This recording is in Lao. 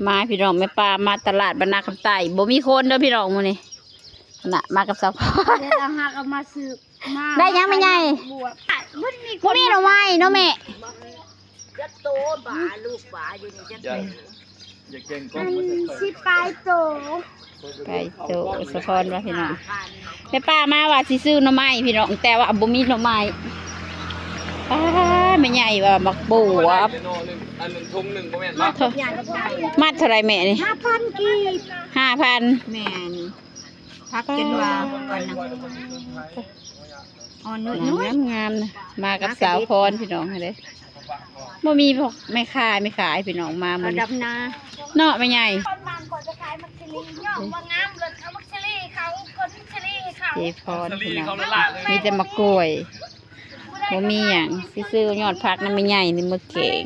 ມາພີ່ນ້ອງ ແມ່ປ້າມາຕະຫຼາດບ້ານນາຄຳໃຕ້ ບໍ່ມີຄົນເດີພີ່ນ້ອງມື້ນີ້ ນະ ມາກັບສາວພອນ ແລ້ວເຮົາກໍມາຊື້ມາ ໄດ້ຫຍັງແມ່ໃຫຍ່? ບວບ ບໍ່ມີ ບໍ່ມີໜໍ່ໄມ້ເນາະແມ່ ຈັກໂຕ ປາລູກປາຢູ່ນີ້ ຈັກໂຕ ຢ່າ ຢ່າແກ່ງກ້ອງ ມັນ ມັນ ມັນ ສິບປາຍໂຕ ປາຍໂຕ ສາວພອນວ່າພີ່ນ້ອງ ແມ່ປ້າມາວ່າຊິຊື້ໜໍ່ໄມ້ພີ່ນ້ອງ ແຕ່ວ່າບໍ່ມີໜໍ່ໄມ້ ປ້າ ແມ່ໃຫຍ່ວ່າໝາກບວບ ອັນໜຶ່ງ ອັນໜຶ່ງ ຖົງໜຶ່ງບໍ່ແມ່ນ ມັດເທົ່າ ມັດເທົ່າໃດແມ່ນີ້? ຫ້າພັນກີບ ຫ້າພັນ ແມ່ນ ພັກຈົນວ່າ ອັນນັ້ນ ອ່ອນນຸ້ຍໆ ງາມໆ ນະ ມາກັບສາວພອນພີ່ນ້ອງເດ້ ບໍ່ມີພວກແມ່ຄ້າແມ່ຂາຍພີ່ນ້ອງມາມື້ນີ້ ດຳນາ ເນາະແມ່ໃຫຍ່ ເຈພອນພີ່ນ້ອງ ມີແຕ່ໝາກກ້ວຍ ບໍ່ມີຫຍັງ ຊິຊື້ຍອດຜັກນຳແມ່ໃຫຍ່ນີ້ມາແກງ